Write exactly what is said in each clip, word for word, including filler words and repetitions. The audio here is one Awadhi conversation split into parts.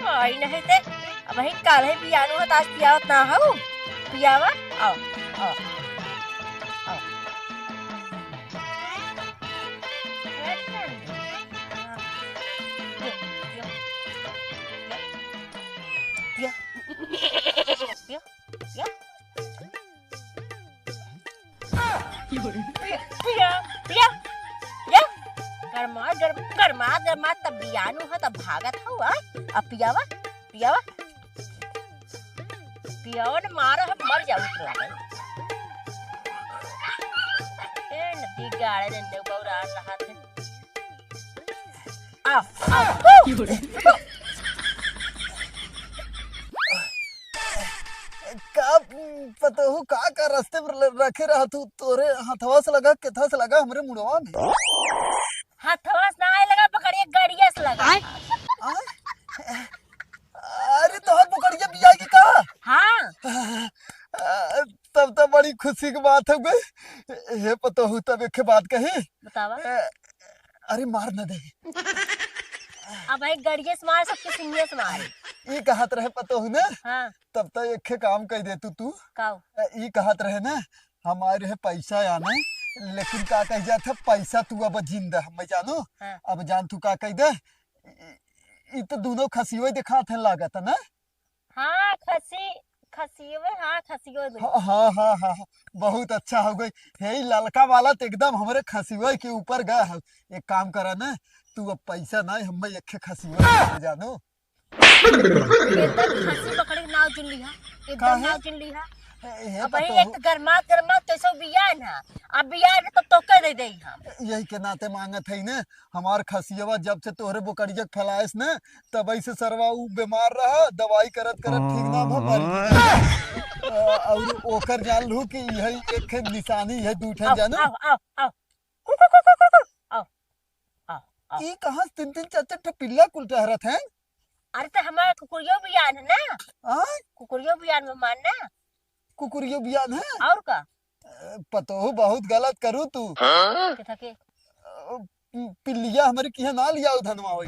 आई नहीं ते, अब ही काल है बियानो है, तो आज पियावत ना हो, पियावा, आओ, आओ, आओ। पिया, पिया, पिया, पिया। पिया, पिया, पिया। गरमा, गरम, गरमा, गरमा, तब बियानु ह, तब भागत हौ, आ? अब पियावा, पियावा। पियावा न मारा, हम मर जाऊ, तो लागल। ए, नदी गाड़े ने, ने बौरा रहा थे। आओ, आओ। का पतोहू, का, का रस्ते पर ल-, रखे रहा तू? तोरे हथवा से लगा, केथा से लगा हमरे मुड़वा में? हथवा से ना लगा, पकड़िए गड़िया से लगा। आय? अरे, तोहर पकड़िया बिया की का? हाँ। आ, तब तो बड़ी खुशी की बात हो गई। हे पतोहू, तब एक बात कही। बतावा। ए, अरे मार न दे। अब भाई गड़िए से मार, सबके सिंगे से मार। ई कहत रहे पतोहू ने। हाँ। तब तो एक काम कह दे तू, तू। काऊ? ए, ई कहत रहे ना, हमारे है पैसा आने, लेकिन का कह जात है, पैसा तू अब जिंदा है, मैं जानू। हाँ। अब जान तू का कह दे, ई, ई तो दोनों खसियो दिखात है लागत है ना? हाँ, खसी, खसियो, हाँ, खसियो दो। हाँ, हाँ, हाँ, हाँ, हाँ, बहुत अच्छा हो गई। हे, ई ललका वाला तो एकदम हमरे खसियो के ऊपर गया है। एक काम करा ना, तू अब पैसा ना, हमें एक खसियो दे दे जानू। एकदम खसी पकड़े के नाव जिन लिहा, एकदम काहे? नाव जिन लिहा। हे, हे, अब पतोहू। एक तो गरमात गरमात कैसे बियान है, अब बियान है तो तोके दे दे हम। यही के नाते मांगत है ने, हमार खसियवा जब से तोहरे बोकरिया के फलाएस ने, तब से सरवा ऊ बीमार रहा, दवाई करत करत ठीक ना भा मर गई। अ, और ओकर जान लू कि यही एक ठे निशानी है, दू ठे आओ, जानू। आओ, आओ, आओ। कु, कु, कु, कु, कु, कु। आओ, आओ, आओ। ई कहाँ से तीन तीन चार चार ठे पिल्ला कुल टहरत हैं? अरे तो हमार कुकुरियो बियान है ना। हाँ? कुकुरियो बियान में मान ना। कुकुरियो बियान है? और का? अ, पतोहू बहुत गलत करू तू। हाँ? के था के? अ, पि-, पिल्लिया हमरे किहाँ ना लियाऊ धनवा होई।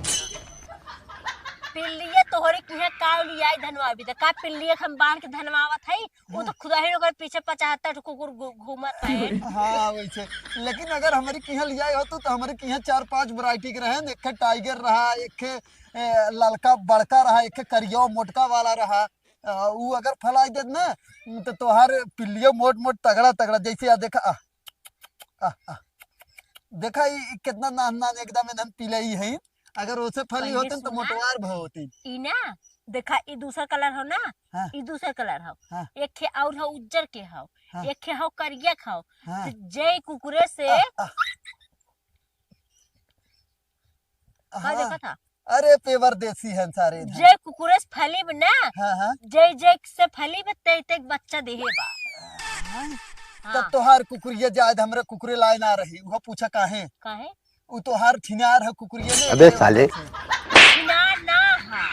पिल्लिया तोहरे किहाँ का लियाई धनवा भी? का पिल्लिया के हम बांध के धनवावत है? वो तो खुदा ही ओकर पीछे पचहत्तर ठो कुकुर घू-, घूमत है। हाँ, वैसे। लेकिन अगर हमरे किहाँ लियाई होतू, तो हमरे किहाँ चार पाँच variety के रहे। एक ठे tiger रहा, एक ठे, ए, ललका बड़का रहा, एक ठे करिया मोटका वाला रहा। अ, ऊ अगर फलाई देत ना, तो तोहार पिल्लियो मोट मोट तगड़ा तगड़ा, जैसे आ देखा, आ, आ, आ। देखा, ई, ई कितना नान नान एकदम इन्हन पिलई है। अगर ओसे फली पहिले होतन तो सुना। मोटवार भा होती। ई ना, देखा, ई दूसर colour हो ना, हाँ। ई दूसर colour हो। हाँ। एक खे और हो उज्जर के हो, हाँ। एक खे हो करिया के हो। हाँ। तो जय कुकुरे से आ, आ। का हाँ। देखा था? अरे पेवर देसी है सारे इधर। जय कुकुरे से फली बा ना, हाँ, हाँ। जय जय से फली बा, तय तय बच्चा देहे बा। हाँ। हाँ। तब तोहार कुकुरिया जायद हमरा कुकुरे लाए ना रही, वो पूछा काहे? काहे? उ तोहार छिनार है कुकुरिया ने अबे साले। छिनार ना है।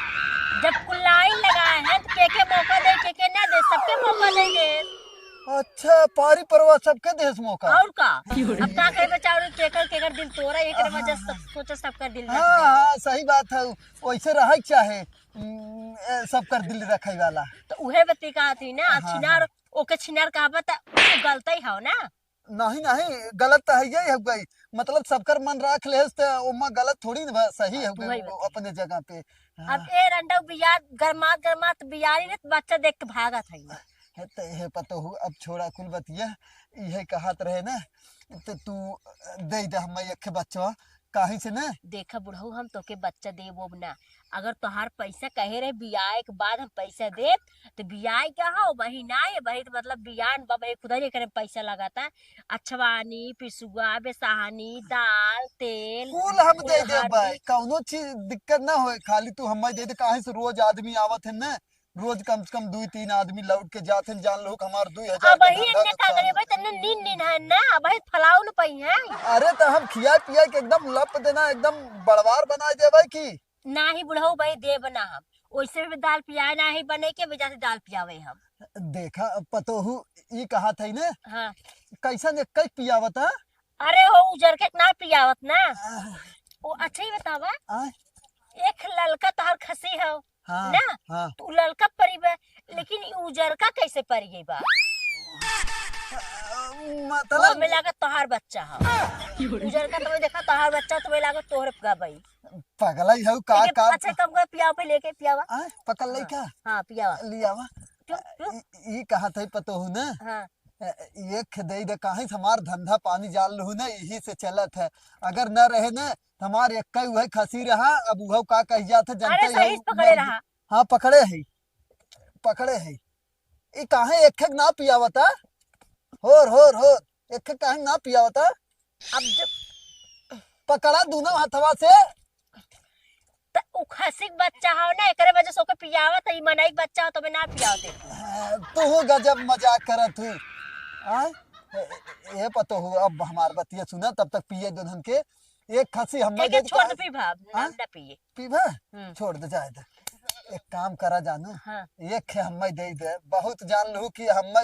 जब कुल line लगाए हैं तो के के मौका दे, के के ना दे, सबके मौका दे दे। अच्छा, पारी परवा सबके देस मौका। और का? अब का कहे बचाओ रे, केकर, केकर दिल तोरा, एकरे वजह से हाँ, सब, सोचे सबकर दिल हाँ, रख दे। हाँ, सही बात है, वैसे रहे के चाहे, उम, ए, सबकर दिल रखे वाला। तो उहे बती कहा थी ना, हाँ, छिनार, हाँ। ओके छिनार कहा बता, गलत ही हो ना। नहीं, नहीं, गलत तो है, यही हो गई। मतलब, सबकर मन राख लेस, त ओमा गलत थोड़ी न बा, सही हाँ, हो तू गई, वही वो बता। अपने जगह पे। हाँ। अब ए रंडऊ बियार, गरमात, गरमात बियारी ने बच्चा देख के भागत है। हे त, हे पतोहू, अब छोड़ा कुल बतिया, इहे कहत रहे ना, त तू दे दे हमें एक बच्चा, काहे से ना? देखा बुढ़ऊ, हम तोके बच्चा देब ओब ना, अगर तोहार पैसा कहे रहे बियाह के बाद हम पैसा देब, तो बियाह क्या हो, वही ना है, वही तो मतलब बियाह बा, वही खुदा नहीं करे पैसा लगाता। अछवानी, पिसुआ, बेसाहनी, दाल, तेल, कुल हम दे देब भाई, हल्दी। कौनो चीज दिक्कत ना होए, खाली तू हमें दे दे, काहे से रोज आदमी आवत है ना, रोज कम से कम दुई तीन आदमी लौट के जात हैं, जान लो कि हमार दुई हजार अब के वही धंधा इनने का नुकसान करे होता। भाई, तन्ने नीन नीन है ना, अब वही फलाऊ न पई है। अरे तो हम खिया पिया के एकदम लप देना, एकदम बड़वार बनाए दे भाई की। नाही बुढ़ऊ भाई, देब ना हम। ओइसे भी दाल पियाए नाही बने के वजह से दाल पियावे हम। देखा, अब पतोहू ई कहत है ने, हाँ। कैसन एक कई पियावत है? अरे हो, उजर के ना पियावत ना। आह। ओ, अच्छा ही बतावा, आह। एक ललका तोहर खसी हो, हाँ, ना? हाँ। तो उ ललका परी बा, लेकिन ई उजरका कैसे परी गई बा? मतलब? हमें लागत तोहार बच्चा ह। उजरका तो देखा तोहार बच्चा, तो लागत तोहरे का भाई। पगलाई हऊ का, लेकिन का? अच्छा, कम कर, पियावा, पहले के पियावा। आ, पकड़ लई हाँ, का? हाँ, पियावा। लियावा। चुप, चुप। ई, ई कहत है पतोहू ना? हाँ। ए, एक खे दे दे, काहे से हमार धंधा पानी जान लहू ना, यही से चलत है। अगर न रहे ना, तो हमार एक ही वही खसी रहा, अब उहौ का कही जात है, जनता अरे, ही सही हौ, से पकड़े मर रहा। हाँ, पकड़े है, पकड़े है। ई काहे एक एक ना पियावता? होर, होर, होर, एक एक काहे ना पियावता? अब जब पकड़ा दोनों हथवा से। त उ खसी के बच्चा हो ना, एकरे वजह से ओके पियावत है, ई मनई के बच्चा हो, तो मैं ना पियावत है। हाँ, तू गजब मजाक करत हू। हाँ? ए, ए, ए पतोहू, अब हमार बतिया सुना, तब तक पिए दुल्हन के। एक खसी हम के, के दे छोड़ दे, पी भाव, ना, हाँ? ना पिए। पीबा? हम्म। छोड़ दे, जाए दे। एक काम करा जानू, हाँ। एक खे हम्मे दे दे, बहुत जान लू कि हम्मे,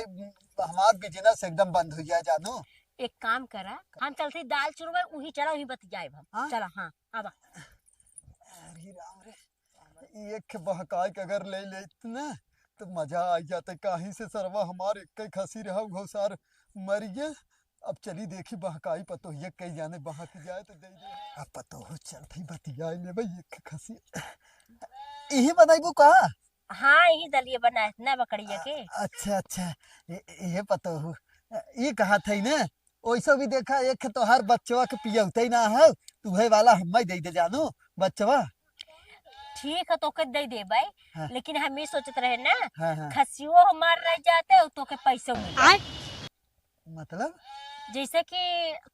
हमार बिजनेस एकदम बंद हो जाए जानू। एक काम करा, हम चलते दाल चुरवा, उही चला, उही बतियाए हम। हाँ? चला, हाँ, आवा। अरे राम रे, एक खे बहकाए के अगर ले लेत ना, तो मजा आ जाते। काहे से सरवा हमार एक ही खसी रहा, उहो सार मर गए। अब चली देखी बहकाई पतोहिया, कई जाने बहक जाए तो दे दे। अब पतोह चलत ही बतियाई लेबे एक खसी। इही बनाइबू का? हाँ, इही दलिया बनाए ना बकरिया के। अच्छा, अच्छा। ए, ए पतोह, ई कहत है ने, ओइसे भी देखा, एक तोहार बच्चवा के पियौते ना है, तुहे वाला हम्मे दे दे जानू, बच्चवा। ठीक है, तोके दे देबै, हाँ। लेकिन हम ई सोचत रहे ना, हाँ, हाँ। खसियो हमार रह जाते, तोके पैसो मिले। आय। मतलब? जैसे कि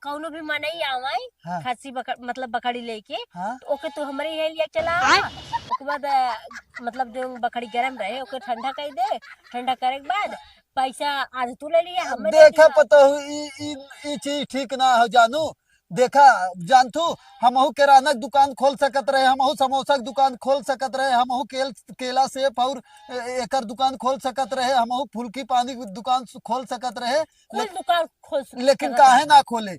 कौनो भी मनई आवे, हाँ। खसी बक-, मतलब बकरी लेके, हाँ। तो ओके तू हमरे यहाँ लिया चला आवा। आय। ओके बाद, अ, मतलब जो बकरी गरम रहे, ओके ठंडा कर दे, ठंडा करे के बाद पैसा आज तू ले लिया, हमें दे देखा दिया। पतोहू, ई, ई, ई चीज ठीक ना हो जानू। देखा, जानथू, हमहू किराना के दुकान खोल सकत रहे, हमहू समोसा के दुकान खोल सकत रहे, हमहू केल-, केला, सेब और ए-, एकर दुकान खोल सकत रहे, हमहू फुल्की पानी के दुकान स-, खोल सकत रहे। कुल ले-, दुकान खोल सकत लेकिन रहे। काहे ना खोले?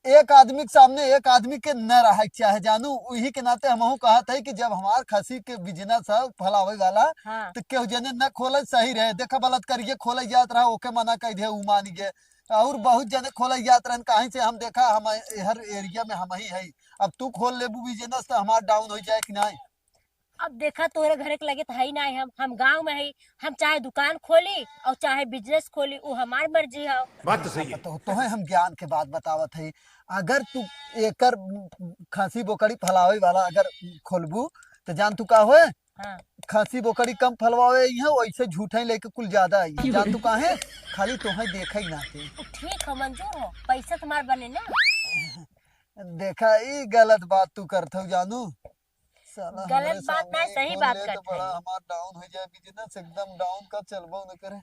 एक आदमी के सामने एक आदमी के न रहे के चाहे जानू, उही के नाते हमहू कहत है कि जब हमार खसी के बिजनेस है फैलावे वाला, हाँ। तो केहू जने न खोले सही रहे। देखा, बलात्कारिये खोले जात रहा, ओके मना कर दे, उ मान गए। और बहुत जने खोले जात रहन, काहे से हम देखा, हम हर एरिया में हम ही है। अब तू खोल लेबू बिजनेस तो हमार डाउन हो जाए कि नहीं? अब देखा, तोरे घरे के लगे तो है ही नहीं, हम, हम गाँव में है, हम चाहे दुकान खोली और चाहे बिजनेस खोली, वो हमार मर्जी है। बात तो सही है। तो, तोहे हम ज्ञान के बात बतावत है, अगर तू एकर खसी बोकरी फैलावे वाला अगर खोलबू, तो जान तू का होए? हाँ। खसी बोकरी कम फलवावे आई है, वैसे झूठे लेके कुल ज्यादा आई है। जान तू काहे? खाली तोहे देखे ही ना थे। ठीक हो, मंजूर हो, पैसा तुम्हार बने ना। देखा, ई गलत बात तू करत हो जानू। साला गलत हमरे बात सामने ना, सही खोल बात ले तो करत बड़ा है। हमार डाउन हो जाए, बिजनेस एकदम डाउन का चलबो न करे।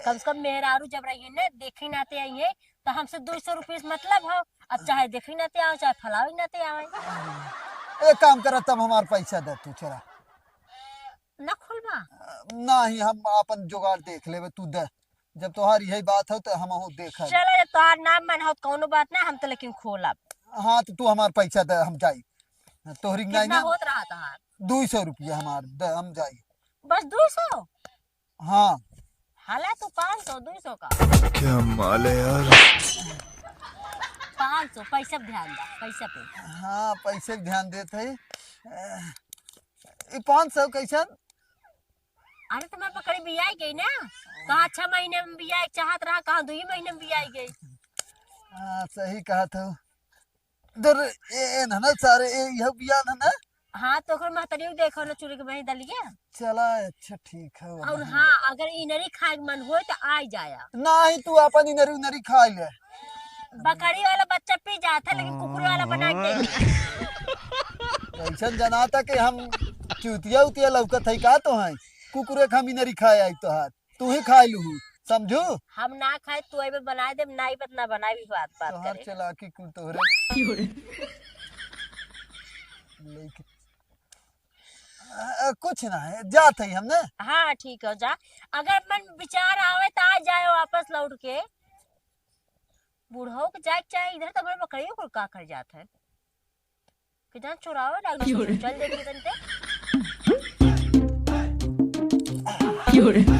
कम से कम मेहरारू जब रही है ना, देखे नाते आई है, तो हमसे दो सौ रुपये से मतलब हो। अब चाहे देखे नाते आओ, चाहे फलावे नाते आवे। एक काम करा, तब हमार पैसा दे तू, चला। ना खोलबा? नहीं, हम अपन जुगाड़ देख लेबे, तू दे। जब तोहार यही बात हो तो हमहू देखब। चलो, जब तोहार नाम मन हो तो कौनो बात ना, हम तो लेकिन खोलब। हाँ, तो तू हमार पैसा दे, हम जाई। तोहरी के कितना नहीं ना? होत रहा तोहार? दो सौ रुपया हमार दे, हम जाई। बस दो सौ? हाँ। हाला तू पाँच सौ, दो सौ का। क्या माल है यार? पाँच सौ, पैसा पे ध्यान दा, पैसा पे। हाँ, पैसे पे ध्यान देत है। ए, ई पाँच सौ कैसन? अरे, तुम्हार बकरी बियाई गई ना? कहाँ छह महीने में बियाई चाहत रहा, कहाँ दो ही महीने में बियाई गई। हाँ, सही कहत हो। दर, ए, ए, ना, ना, सारे, ए, यह बिया ना, ना? हाँ, तो ओकर महतरियो देखो ना, चुरी के बही दलिया। चला, अच्छा, ठीक है, और वही। हाँ, अगर इनरी खाए के मन होए, तो आ जाया। नहीं, तू अपन इनरी उनरी खा ले। बकरी वाला बच्चा पी जात है, लेकिन कुकुर वाला बना के दे। ऐसन जनाता कि हम चूतिया उतिया लौकत है का तो है? कुकुरे खामी नरी खाए आई तोहार, तू ही खाए लूहू, समझू? हम ना खाए, तू अइबे बनाए देब, ना अइबे ना बनाए, भी बात, बात तोहार करे। चलाकी कुल तोहरे। लेके, आ, कुछ ना है, जात है हमने। हाँ, ठीक हो जा। अगर मन विचार आवे तो आ जाए वापस लौट के। बूढ़ो के जाए के चाहे, इधर तो बड़े बकरियों को का कर जात है। कि जान चुरावे लाग की हो रे? चल देखी तन ते। ई बतावा,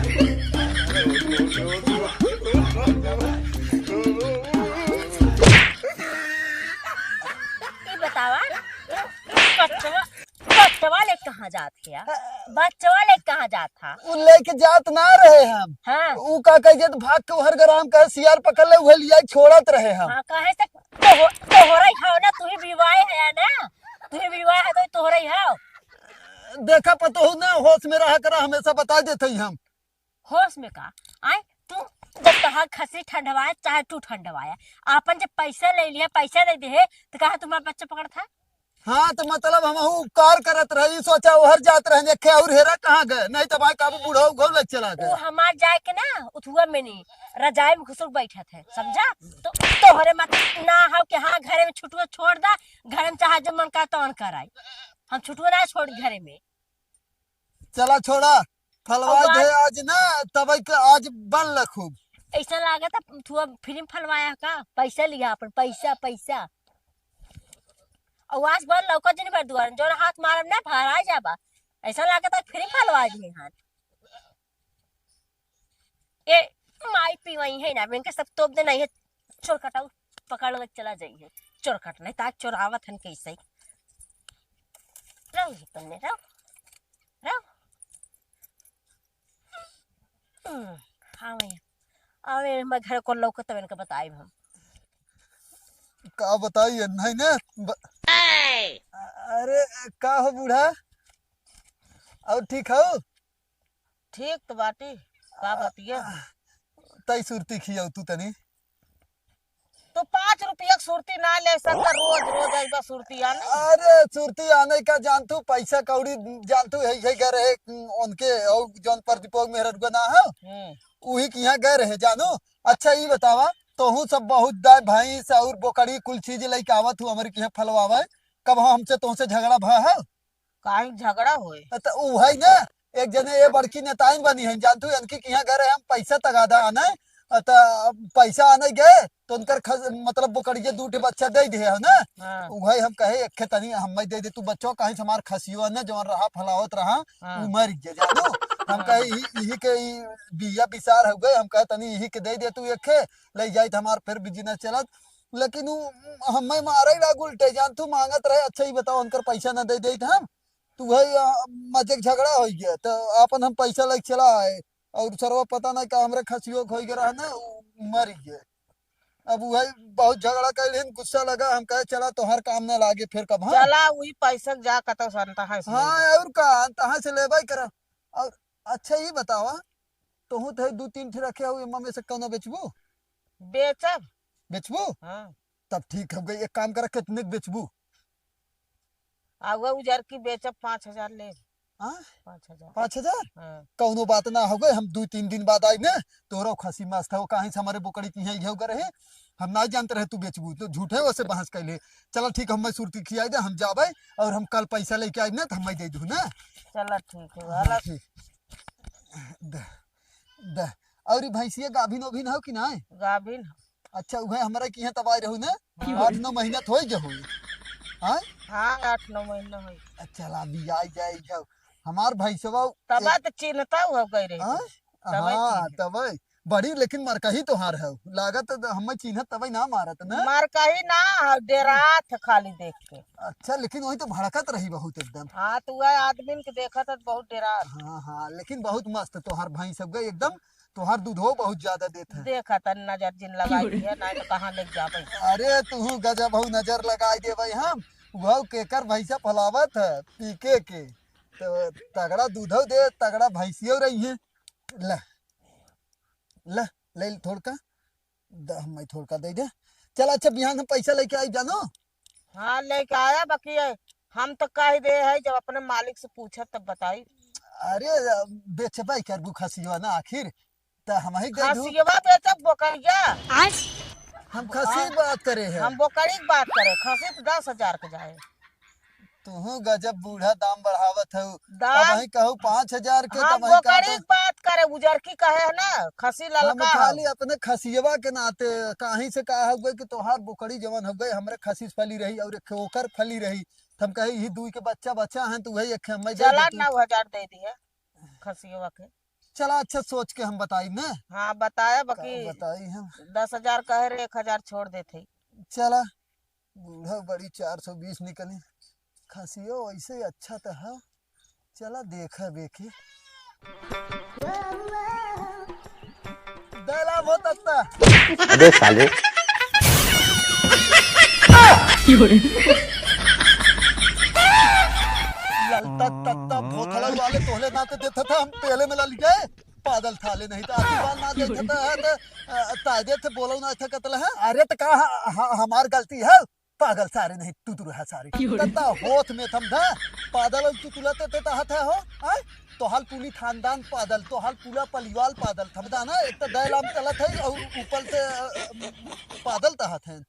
बचवा, बचवा ले कहाँ जात है यार? बचवा ले कहाँ जात था? उ लेके जात ना रहे हम। हाँ। उ का कह जात, भाग के उहर गराम कहे सियार पकड़ ले, उहे लिया छोड़त रहे हम। हाँ, कहे से तोह-, तोहरे ही हो ना, तू ही विवाह है ना, तू ही विवाह है तो तोहरे ही हो। देखा पतोहू ना, होश में रहा करा, हमेशा बता देते ही हम। होश में का? आए, तू जब तोहार खसी ठंडवाए, चाहे तू ठंडवाए, आपन जब पैसा ले लिया, पैसा दे दे, तो कहा तुम्हारा बच्चा पकड़ था? हाँ, तो मतलब हम उपकार करत रही, सोचा ओहर जात रहन, एक और हेरा कहाँ गए, नहीं तो भाई काबू बूढ़ा उघौ लग चला गए। वो हमार जाए के ना, उठुआ में नहीं, रजाई में घुसुक बैठत है, समझा? तो तोहरे मत ना हो कि हाँ, घरे में छुटुआ छोड़ दा, घरे में चाहे जब मन का तौन कराई, हम छुटुआ ना छोड़ घरे में। चला छोड़ा, फलवाए और आज दे आज ना, तबई के आज बन ल खूब। ऐसा लागत है तू अब फिल्म फलवाया का? पैसा लिया अपन, पैसा, पैसा। और आज बन लौका जिन भर दुआर, जोन हाथ मारब ना, भरा जाबा। ऐसा लागत है फिल्म फलवा दिए हाथ। ए, माई पिवाई है ना, इनके सब तोप देना है। चोर कटाऊ पकड़ ले चला जाइए। चोर कट नहीं, ताक चोर आवत हन कैसे ही। रहो ये पन्ने, रहो, रहो। हम्म, आवे, आवे, मैं घर को लौकत तब इनका बताई हम। का बताई है, नहीं ने? ब-, अरे, का हो बूढ़ा? और ठीक हो? ठीक तो बाटी, का बतिया? तई सुरती खियाऊ तू तनी। तो पाँच रुपया के सुरती ना ले सकता, रोज रोज आइबा सुरती आने। अरे सुरती आने का जानतू, पैसा कौड़ी जानतू, है, है घर है उनके, और जौन प्रदीपक मेहर रुआ ना है, हम्म। उही के यहाँ गए रहे जानू। अच्छा ई बतावा, तोहू सब बहुत गाय भैंस और बोकड़ी कुल चीज लेके आवत हूँ हमरे के यहाँ फलवावे, कब हमसे तोहसे झगड़ा भा है? काहे झगड़ा होए? त उहइ न, एक जने ये बड़की नेताइन बनी हैं, जानतू, इनकी किहाँ गए रहे हम पैसा तगादा आने, त पैसा आने गए, तो उनकर खस-, मतलब, बोकड़िया दू ठे बच्चा दे दिए हो न। हाँ। उहइ हम कहे, "एक ठे तनी हम्मे दे दे तू बच्चो, काहे से हमार खसियो न, जवन रहा फलावत रहा, हाँ। उ मर गया, जानू।" हम हाँ। कहे, "इही, इही के ई बिया बिसार हो गए," हम कहे, "तनी इही के दे दे तू एक ठे, ले जाई त हमार फिर बिजनेस चलत।" लेकिन उ हम्मे मारे लाग उल्टे, जानतू, मांगत रहे, "अच्छा, ई बताओ, उनकर पैसा न दे देइत हम?" तो वही, अ, मजे के झगड़ा होइ गया, तो आपन हम पैसा लेके चला आए, और सरवा पता नहीं का हमरे खसियो के होइ गया रहा ना, उ मर गए। अब वही बहुत झगड़ा कैलिन, गुस्सा लगा, हम कहे, "चला, तोहार काम न लागे फिर कब, हाँ?" चला, वही पैसा के जा, कतौ से अंतहा से हाँ, लेबे। और का, अंतहा से लेबे करा। और अच्छा, ई बतावा, तोहू तो है दू तीन ठे रखे हो, एमा में से कौनो बेचबू? बेचब। बेचबू? हाँ। तब ठीक हो गई, एक काम करा, कितने के बेचबू? आ, वह उजर की बेचब, पाँच हजार ले। हाँ? पाँच हजार। पाँच हजार? हाँ। कौनो बात ना हो गए, हम दू तीन दिन बाद आइब ने, तोहरो खसी मस्त हो, काहे से हमरे बोकड़ी की यहाँ इहे उगर रहे, हम ना जानत रहे तू बेचबू, तो झूठे वैसे बहस कैले। चला ठीक, हम्मे सुरती खियाई दे, हम जाबे और हम कल पैसा लेके आइब ने, तो हम्मे दे दू ना। चला ठीक है, हाँ, वाला। ठीक। दे, दे। और ई भैंसिया गाभिन ओभिन हो कि नाय? गाभिन हो। अच्छा, उहे हमरा की यहाँ तब आए रहू ना? हाँ। आठ नौ महीना तो होइ गए होई। हाँ? हाँ, आठ नौ महीना होई। अच्छा, ला, अभी आई जाए जाओ। हमार भैंसवा तब एक तो चिन्हता हुआ गए रहे हाँ? थे। तबे हाँ, चिन्हे। तबे। बड़ी लेकिन मरकही तोहार है। लागत तो हमें चिन्हत तबे ना मारत ना। मरकही ना, डेरात खाली देख के। अच्छा, लेकिन वही तो भड़कत रही बहुत एकदम। हाँ, तो वह आदमी के देखत है बहुत डेरात। हाँ, हाँ, लेकिन बहुत मस्त तोहार भैंस सब गई एकदम, तोहार दूधो बहुत ज्यादा देत है। देखत है, नजर जिन लगाई दिए, ना तो कहाँ ले जाबे। अरे, तू गजब हो, नजर लगाई देबे हम। वह केकर भैंसा फलावत है, पीके के। तो तगड़ा दूधो दे, तगड़ा भैंसियो रही है। ले, ले, ले थोड़का। द-, हम्मे थोड़का दे दे। चल, अच्छा, बिहान हम पैसा लेके आई जानो। हाँ, लेके आया, बाकी ये हम तो कह दे है, जब अपने मालिक से पूछा तब बताई। अरे, बेचबे करबू खसियवा ना आखिर, त हम ही दे दू। खसियवा बेचब, बोकरिया? हम खसी बात करे है। हम बोकरी की बात करे, खसी तो दस हजार के जाए। तुहू गजब बूढ़ा दाम बढ़ावत हऊ। दाम? अब वही कहू पाँच हजार के, हम तब वही बोकरी कहते की बात करे, उजरकी कहे है ना, खसी हम ललका खाली है। अपने खसियवा के नाते, काहीं से कहा हो गए कि तोहार बोकरी जवन हो गए, हमरे खसी से फली रही और एक ओकर फली रही। त हम कहे, "यही दुई के बच्चा बच्चा हैं, तो वही एक हमें दे चला दे तू।" नौ हजार दे दिए खसियवा के। चला, अच्छा सोच के हम बताई न। हाँ, बताया, का बाकी बताई हम? दस हजार कहे रहे, एक हजार छोड़ देते। चला, बूढ़ा बड़ी चार सौ बीस निकली। खसियो ऐसे अच्छा त है। चला देखा बेकी। दैला बहुत अच्छा। अबे साले। ललता तत्ता भोथड़ा वाले तोहले ना तो देता था, हम पहले में ला लिए। पागल थाले नहीं तो आशीर्वाद ना देता था, तो, अ, ताजे थे बोलो ना था कतल है। अरे तो का ह-, ह-, हमार गलती है? पागल सारे नहीं, तुतुर है सारे। क्यों रे? तत्ता होत में थम धा, पादल और तुतुला ते, ते तहत है हो, आय? तोहाल पूरी खानदान पादल, तोहाल पूरा परिवार पादल, थम धा ना, एक तो दैलाम चलत है और ऊपर से, अ, अ, पादल तहत है।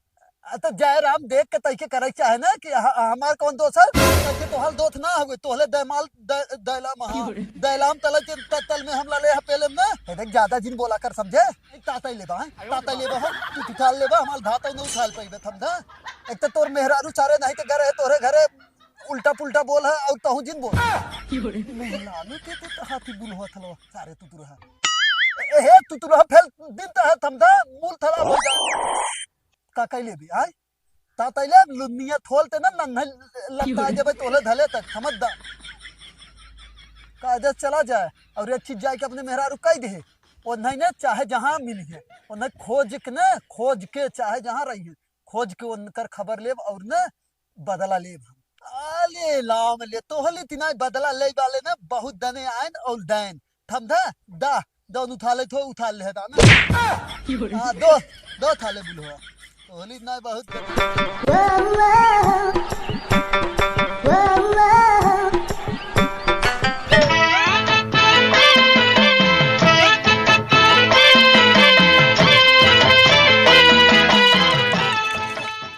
अ, तो जय राम देख के तैके करे चाहे ना कि ह-, हमार कौन दोष है? तैके तोहाल दोष ना हवे, तोहले दैमाल, दै-, दैलाम, हाँ, क्यों रे? दैलाम तलत के त-, तल में हम ला ले है पहले में। ए, देख, ज्यादा जिन बोला कर, समझे? तातई लेबा, हैं? तातई लेबा, हैं? तू उठाल लेबा, हमार धातव न उठाल पइबे, थम धा। एक तो तोर मेहरारू चारे नहीं तो घरे, तोरे घरे उल्टा पुल्टा बोल है और तहु जिन बोल। मेहरारू के ते तहाती बुलवा थलवा, सारे तुतुरहा। ए, हे, तुतुरहा फेल दिन तहा थम धा, मूल थला हो जा। का कइले भी, आय? तातई ले, लुनिया थोल ते ना, नन्हे लत्ता जेबे तोले धले तक, समझ दा। कायदे चला जाए, और एक चीज जाए के अपने मेहरारू कह दे, वो नहीं ने चाहे जहाँ मिली है, वो नहीं खोज के ना, खोज के चाहे जहाँ रही है, खोज के उनकर खबर लेब और ना बदला लेब हम। आले लाम ले, तोहले तिनाई बदला ले वाले ना बहुत दने आयन और दैन। थम धा, दा, दौन उठा ले थो, उठा ले है दाना। आ, दो, दो थाले बुलवा। तोहली ना बहुत कर।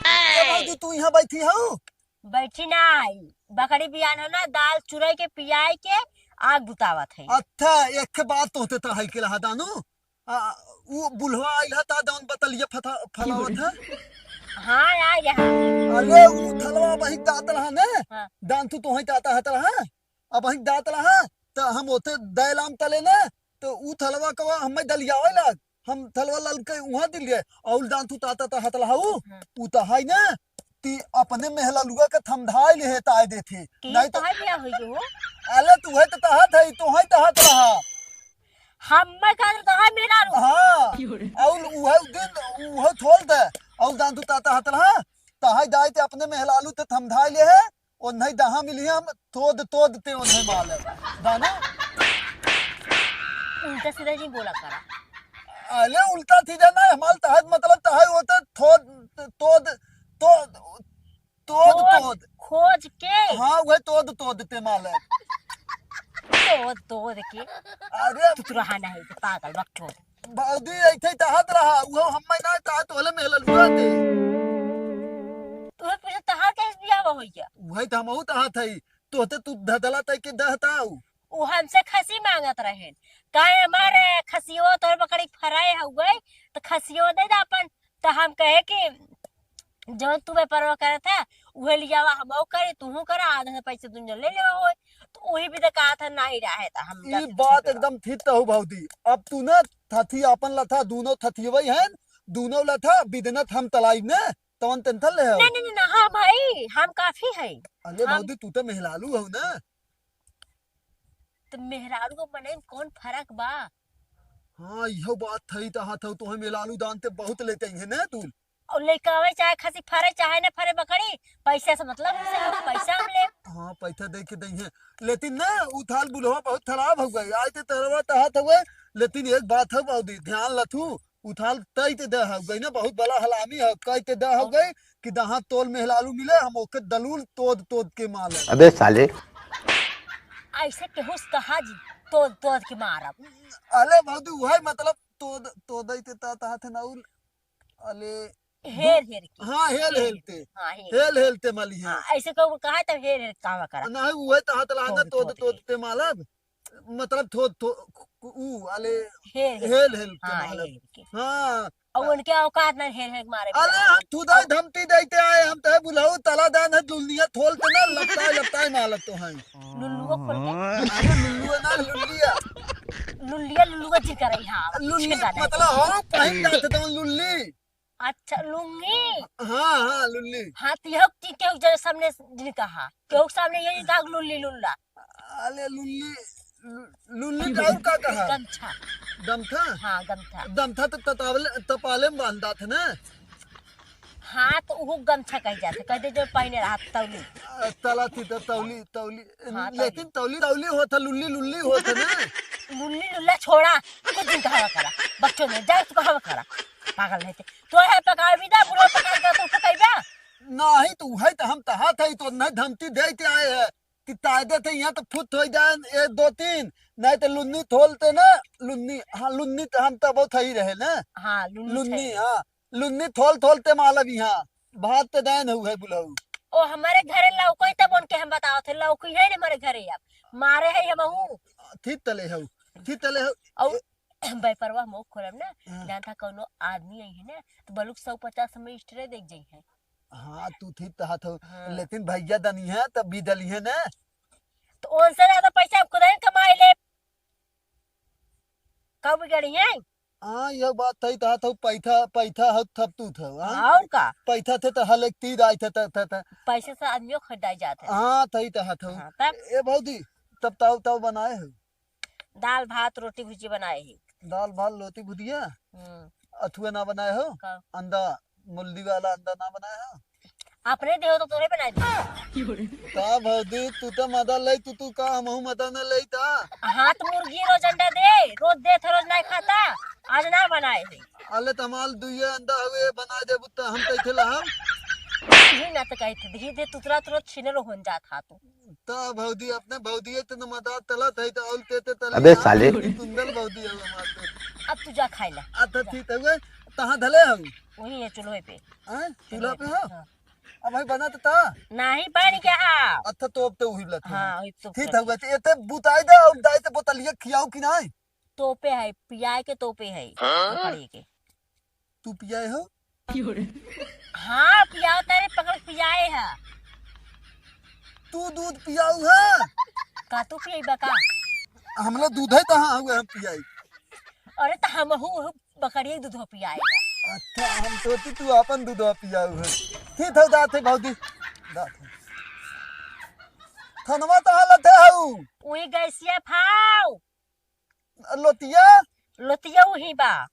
ए भौजी, तू यहाँ बैठी हऊ? बैठी ना आई, बकरी बियान हो ना, दाल चुराई के पियाई के आग बुतावत है। अच्छा, एक बात तोहते तहाई के रहा दानू, आ, उ बुढ़वा आइल ह, ता जौन बतलिया फथा-, फलावत है। हाँ, आ गया। अरे, उ थलवा वही दात रहा ने? हाँ। दान तू तोही दाता हत रहा। अब वही दात रहा, त हम ओते दैलाम तले ने, त उ थलवा कवा हमें दलियावे लाग। हम थलवा ललके उहाँ दिल गए। अउल दान तू ताता ता हत रहा उ, हाँ। उ त हाई ने, ती अपने मेहललुआ के थमधाई ले है ताय देथे। की नहीं तो तोहार बियाह होई हो? अले तू है त तहत है, तोही तहत रहा। हम्मे कहत रहे तोहार मेहरारू। हाँ। क्यों रे? अउर उहे दिन, उहे थोल दे। अउर दान तू ताता हत रहा। तहाई दाई ते अपने मेहलालू ते थमधाई ले है। ओन्हई दहा मिली हम तोद तोद ते ओन्हई माले। दाना? उल्टा सीधा जी बोला करा। अले उल्टा सीधा ना, हमाल तहत मतलब तहाई होते थोद, तोद, तोद, तोद, खोज, तोद। खोज के। हाँ, उहे तोद, तोद ते माले। तोद, तोद के। अरे। तू तो रहा नहीं, तो पागल बकचोद। भौजी, ऐसे तहत रहा, उहो हम्मे ना तहत होले मेहललुआ ते। तू पूछे तहार कैसे बियाह हो गया? उहे तो हमहू तहत है, तोहते तू धदला तय के दहताऊ। उ हमसे खसी मांगत रहेन, कहे हमारे खसियो तोर बकरी फराए हो गई, तो खसियो दे दे अपन। तो हम कहे कि जौन तू व्यापारवा करत है, उहे लियावा, हमहू करे, तूहू करा, आधा से पैसे दुनिया ले लेवा होए। तो वही भी तो कहा था, नहीं रहे, तो हम ई जाते बात दूसरे एकदम ठीक तो हो भौजी। अब तू ना थथी आपन लथा, दूनो थथियवई हैं, दूनो लथा बिदनत हम तलाई ने, तवन tension ले हो। नहीं, नहीं, नहीं, नहीं, हाँ भाई, हम काफी है। अरे हम भौजी, तू तो मेहलालू हो ना। तो मेहरारू को मनई में कौन फर्क बा? हाँ, इहो बात थई, तहा थऊ, तोहे मेहलारू दान ते बहुत लेते हैं ना तू। और लइकावे चाहे खसी फरे, चाहे न फरे बकरी, पैसा से मतलब हमसे, हम पैसा हम ले। हाँ, पैसा दे के दई है, लेकिन ना, उ थाल बुढ़वा बहुत खराब हो गई। आज ते तरवा तहा थवे, लेकिन एक बात है भौजी, ध्यान लथू, उ थाल तई ते दे हो गई ना, बहुत बड़ा हलामी है, कई ते दे हो गई कि दहा तोल मेहलारू मिले, हम ओके दलूल तोद तोद के माले। अबे साले। ऐसे केहू से कहा जी, तोद तोद के मारब। अले भौजी, उहे मतलब तोद, तोदई ते ता, ता हाथ ना उल, अले हेर हेर के। हाँ, हेल हेर हेल ते। हाँ, हेर। हेल हेल ते माली है। हाँ, ऐसे कहू कहा तब हेर हेर कहवा करा। ना, उहे ता हाथ ला ना तोद तोद तोद तोद के। ते मालब। मतलब थो, थो, उ, अले हेर हेर। हेल हेल के हाँ, मालब। हेर हेर के। हाँ। और उनके औकात ना हेर हेर के मारे अले वाला। हम थुदाई धमती देते आए, हम तहे बुलाऊ तला दान है, दुनिया थोल के ना लपटाए लपटाए मालत तो हैं। लुल्लुआ खोल के। अरे लुल्लुआ ना, लुल्लिया। लुल्लिया लुल्लुआ जी करे, हाँ, लुल्ली छेदा नहीं। मतलब, हाँ, पहिन जात तो लुल्ली। अच्छा, लुंगी। हाँ, हाँ, लुल्ली। हाँ, तो यह कि केहू जरे सामने जिन कहा, केहू सामने यही दाग लुल्ली लुल्ला। अरे लुल्ली, लु-, लुल्ली तो और का कहा? गमछा। गमछा? हाँ, गमछा। गमछा तो ततावले, तपाले में बांध दात है ना। हाँ, तो उहु गमछा कही जात है, कह दे जो पहिने रहा तौली। आ, तला थी तो तौली, तौली। हाँ, तौली। लेकिन तौली, तौली होत है, लुल्ली, लुल्ली होत है ना। लुल्ली, लुल्ला छोड़ा, कुछ दिन कहावा करा, बच्चों में जाए तो कहावा करा, पागल है ते। तो है पकावे भी दा, बुढ़ो पकावे का तो पकाई बा। नहीं, तो वही तो हम तहा था, तो नहीं धमकी दे के आए हैं। कि तायदे थे यहाँ तो फुत हो जाए, एक दो तीन, नहीं तो लुन्नी थोलते ना, लुन्नी, हाँ, लुन्नी तो हम तब बहुत ही रहे ना। हाँ, लुन्नी लुन्नी, छै। हाँ, लुन्नी थोल थोलते मालब यहाँ, भात ते दैन हऊ है बुलाऊ। ओ, हमारे घरे लौकोई तब उनके हम बताओ थे, लौकोई है ना हमारे घरे अब, मारे है हम हूँ। थी तले हऊ, थी तले हऊ। और बैपरवा हम खोलब ना, हाँ। जान था कौनो आदमी आई है ना, तो बलुक सौ पचास में स्ट्रे देख जाई है। हाँ, तू थी तहा थो, हाँ। लेकिन भैया दनी है, तब भी दली है ना। तो उनसे ज्यादा पैसा हम खुद ही कमाई ले। कब बिगड़ी है? हाँ, यह बात थी तहा थो, पैथा, पैथा हो थप तू थो, हाँ? और का? पैथा थे तो हल एक तीर आए थे, थे, थे, थे। पैसे से आदमियों खरीदाई जात है। हाँ, थी तहा थो। हाँ, तब? ए भौजी, तब ताऊ, ताऊ बनाए हो? दाल भात रोटी भुजिया बनाए ही। दाल भात रोटी भुजिया? हम्म। अथुआ ना बनाए हो? का? अंडा, मुल्दी वाला अंडा ना बनाए हो? अपने देहो तो तोरे बनाए दे। का भौजी, तू तो मजा ले, तू, तू का हमहू मजा न ले ता? हाँ, तो मुर्गी रोज अंडा दे, रोज दे थे, रोज नहीं खाता, आज ना बनाए ही। अले तो हमाल दुइये अंडा हुए, बनाए देबू तो हम कैसे ला हम? यही ना तो कहते, धीरे धीरे तुतरा तुतरा छीने लो होन जात हा तू। त भौजी, अपने भौजी है, तने मदद तलत है, त औल के ते तले अबे ना, साले। तुंदल भौजी है हमार तो। अब तू जा खाए ला। अच्छा, ठीक है, वे तहाँ धले हम। वही है चूल्हे पे। हैं? चूल्हा पे हो? हाँ। अब भाई बना तो ता? नहीं बन गया। अच्छा, तो अब तो वही लत है। हाँ, वही तो ठीक कर है, वे तो ये ते बुताई दे और दाई ते बोतलिया खियाओ कि नहीं? तोपे है, पियाए के तोपे है, हाँ? पकड़िए के। तू पियाए हो? हाँ, पियाओ तारे, पकड़ के पियाए है। तू दूध पियाऊ है? का तू पियबा का? हमला दूध है, कहाँ हुए हम पियाई? अरे, तो हमहू बकरिए के दूध पियाए है। अच्छा, हम सोची तू अपन दूध पियाऊ है। ठीक है, जात है भौजी, जात है। थनवा तो हालत है हऊ। उही गैसिया फाव। लोतिया? लोतिया उही बा।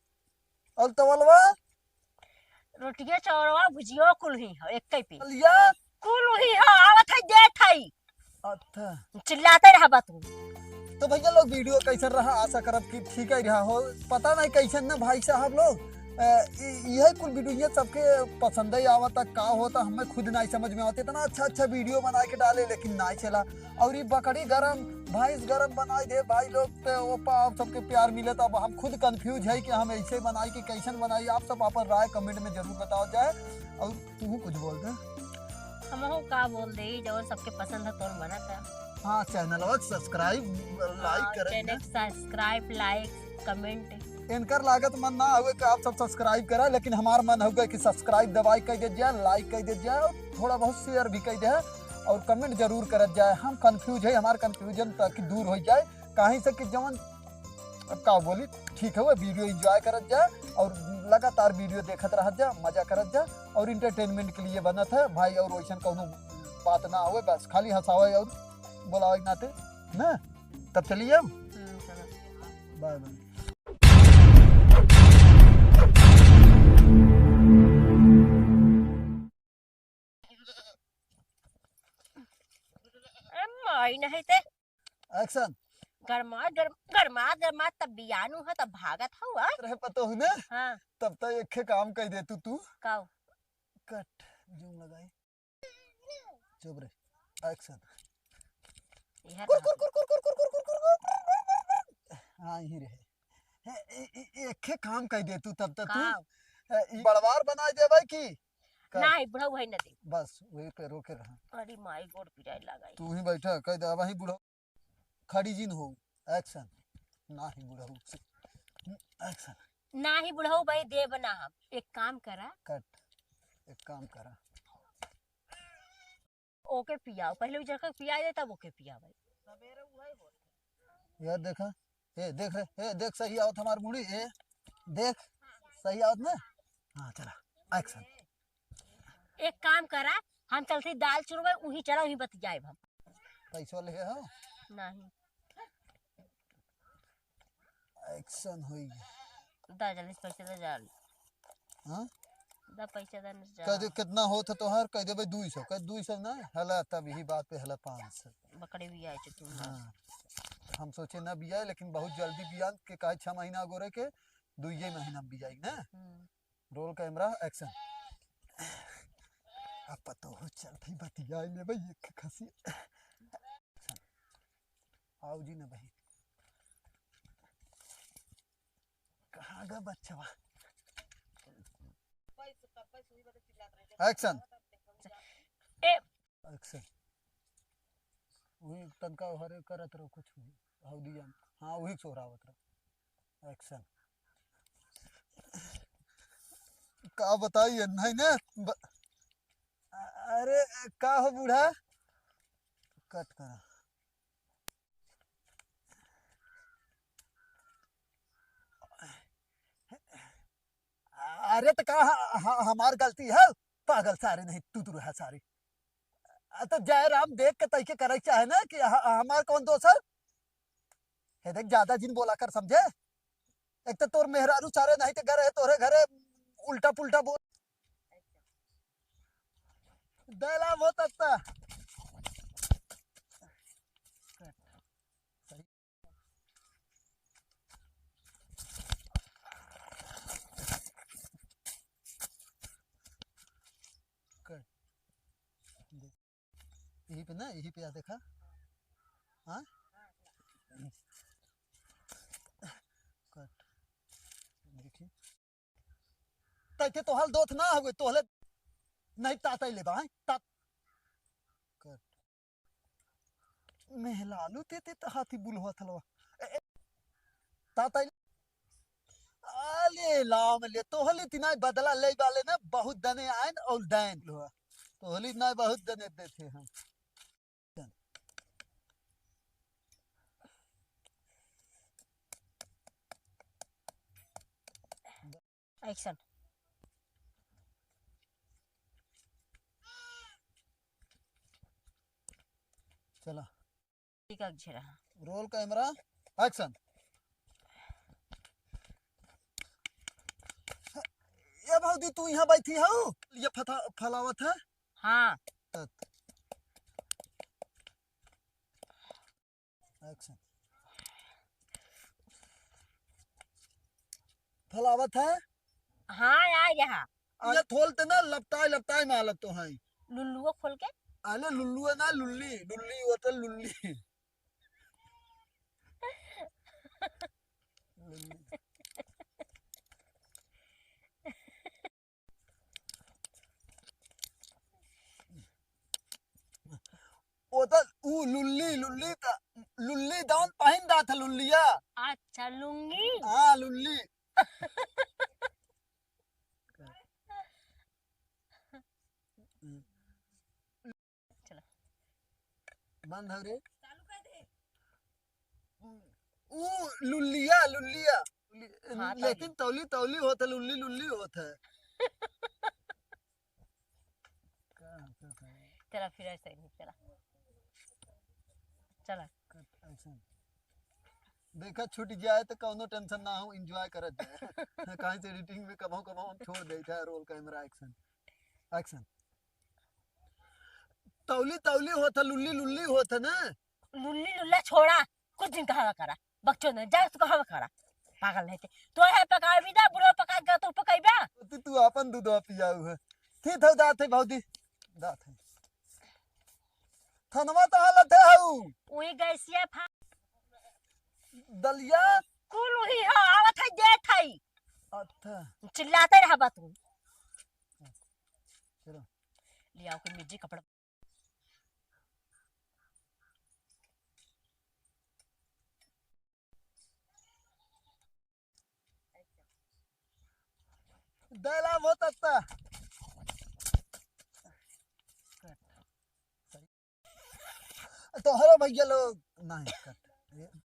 और तवलवा? रोटिया, चावलवा, भुजिया कुल ही हो, एक ही पे। लिया? कुल ही हो, आवत है, देत है। अच्छा। चिल्लाते रहबा तू। तो भैया लोग, video कैसन रहा? आशा करब कि ठीक ही रहा हो। पता नहीं कैसन ना भाई साहब लोग, अ, इ-, यही कुल video ये सबके पसंद ही आवता, का होता, हमें खुद नहीं समझ में आवता। इतना अच्छा अच्छा video बना के डाले, लेकिन नहीं चला। और ये बकरी गरम, भैंस गरम बनाई दे भाई लोग, तो ओपा आप सबके प्यार मिले। तो अब हम खुद confuse है कि हम ऐसे बनाई कि कैसन बनाई। आप सब अपन राय comment में जरूर बताओ जाए। और तू कुछ बोल दे। हमहू का बोल दे, जवन सबके पसंद है तोर बनत है। हाँ, channel और subscribe, like हाँ, करें channel ना। Subscribe, like, comment। इनकर लागत मन ना हुए कि आप सब subscribe करा, लेकिन हमार मन हुआ कि subscribe दबाई कर दे जाए, like कर दे जाए और थोड़ा बहुत share भी कर दे और comment जरूर करत जाए। हम confuse है, हमार confusion ताकि दूर हो जाए। काहे से कि जवन अब का बोली, ठीक है, वो video enjoy करत जा और लगातार video देखत रहत जा, मजा करत जा और entertainment के लिए बनत है भाई, और वैसन कौनो बात ना होवे, बस खाली हंसावे और बोलावे के नाते ना। तब चलिए हम। हम्म, चलो। Bye bye। अरे माई नहीं ते। Action। गरमात, गरम-, गरमात, गरमात तब बियानू है, तब भागत हौ, आ? रहे पतोहू ने? हाँ। तब तो एक काम कह दे तू, तू। काऊ? Cut, zoom लगाई। चुप रे। Action। यह कुर, रहा। कुर, कुर। हाँ, यही रहे। ए, ए, ए, एक काम कह दे तू, तब तो तू। काऊ? ए, ई बड़वार बना दे भाई की? का? नाही, बुढ़ऊ है न दे। बस, वही पे रोके रहा। अरे माई, गोड़ पिराए लगा। तू ही बैठा, कह दे, अब ही बुढ़ऊ। खड़ी जिन हो, action। नाही बुढ़ऊ। Action। नाही बुढ़ऊ भाई, देब ना हम। एक काम करा। Cut। एक काम करा। ओके पियाओ, पहले उ जगह पिया दे, तब ओके पिया भाई। यार देखा, ए, देख रे, ए, देख, सही आवत हमार मुड़ी, ए, देख, सही आवत ना? हाँ, चला, action। एक काम करा, हम चलते दाल चुरवे, उहीं चला, उहीं बतियाए हम। पैसा ले हो? नहीं। Action होई। दा जल्दी से पैसा दे जा। हाँ? दा पैसा दे जा। कह दे, कितना होत है तोहार? कह दे भाई, दुई सौ। कह, दुई सौ ना? हला, तब यही बात पे हला, पाँच सौ। बकरे भी आए थे तुम। हाँ। हम सोचे ना भी आए, लेकिन बहुत जल्दी भी आन के, काहे छह महीना अगोरे के, दुइये महीना में भी आई ना। हम्म। Roll camera, action। अब पतो हो चल भाई, बतिया ले भाई, एक खसी। Action। आओ जी ना भाई। कहाँ गा बच्चवा? Action। ए। Action। वही तनका हरे करत रहो कुछ भी। हौ दिया। हाँ, वही सोहरावत रहो। Action। का बताइए, नहीं ना? ब-, अरे, का हो बूढ़ा? Cut करा। अरे, तो का ह-, ह-, हमार गलती है? पागल सारे नहीं, तू, तू रहा सारे। आ, तो जय राम देख के तैके करे चाहे ना कि ह-, हमार कौन दोष है? हे देख, ज्यादा जिन बोला कर, समझे? एक तो तोर मेहरारू सारे नहीं तो घर है, तोरे घरे उल्टा पुल्टा बोल। दैला बहुत अच्छा। Cut। यही पे ना, यही पे आ देखा। हाँ? Cut। देखी। तैते तोहल दोथ ना हुए, तोहले नहीं तातै लेबा, हैं? तात। Cut। मेहलालू ते, ते त हाथी बुलवा थलवा। ए, ए, तातै ले। आले लाम ले, तोहले तिनाई बदला ले वाले ना, बहुत दने आयन और दैन। तोहले ना बहुत दने देते हम। Action। चला। ठीक है, घेरा। Roll camera, action। ये भौजी, तू यहाँ बैठी हौ? ये फथा-, फलावत है? हाँ। तत। Action। फलावत है? हाँ, आ यहाँ। ये खोलते ना, लपटाए, लपटाए मालत तो है। लुल्लुआ खोल के? अरे लुल्लुआ ना, लुल्ली, लुल्ली होता लुल्ली। लुल्ली। ओ त ऊ लुल्ली, लुल्ली त, लुल्ली दान पहिन दा था लुल्लिया। अच्छा, लुंगी? हाँ, लुल्ली। चला। बंद हो रे। ऊ लुल्लिया, लुल्लिया। हाँ, लेकिन तौली। तौली, तौली होत है, लुल्ली, लुल्ली होत है। का होत है? चला, फिर ऐसे ही, चला। चला। Cut, action। देखा, छूट जाए तो कौनो tension ना हो, enjoy करत जाए। कहीं से editing में कबहू, कबहू हम छोड़ देइत है, roll camera, action। Action। तौली, तौली होत है, लुल्ली, लुल्ली होत है ना। लुल्ली, लुल्ला छोड़ा, कुछ दिन कहावा करा, बकचोद नहीं, जा तू कहावा करा, पागल नहीं थे। तो है पकावे भी ना, बुढ़वा पका गया तो पकाई बा। तू, तू अपन दूधवा पियाऊ है। ठीक है, दात है भौजी, दात है। थनवा तो हालत है हऊ। वही गैसिया फा- दलिया। कुल वही हो, आवत है, देत है। अच्छा। चिल्लाते रहा बात में। चलो। ले आओ कोई मिर्ची कपड़ा। दैला बहुत अच्छा। तोहरो भैया लोग नहीं cut। ये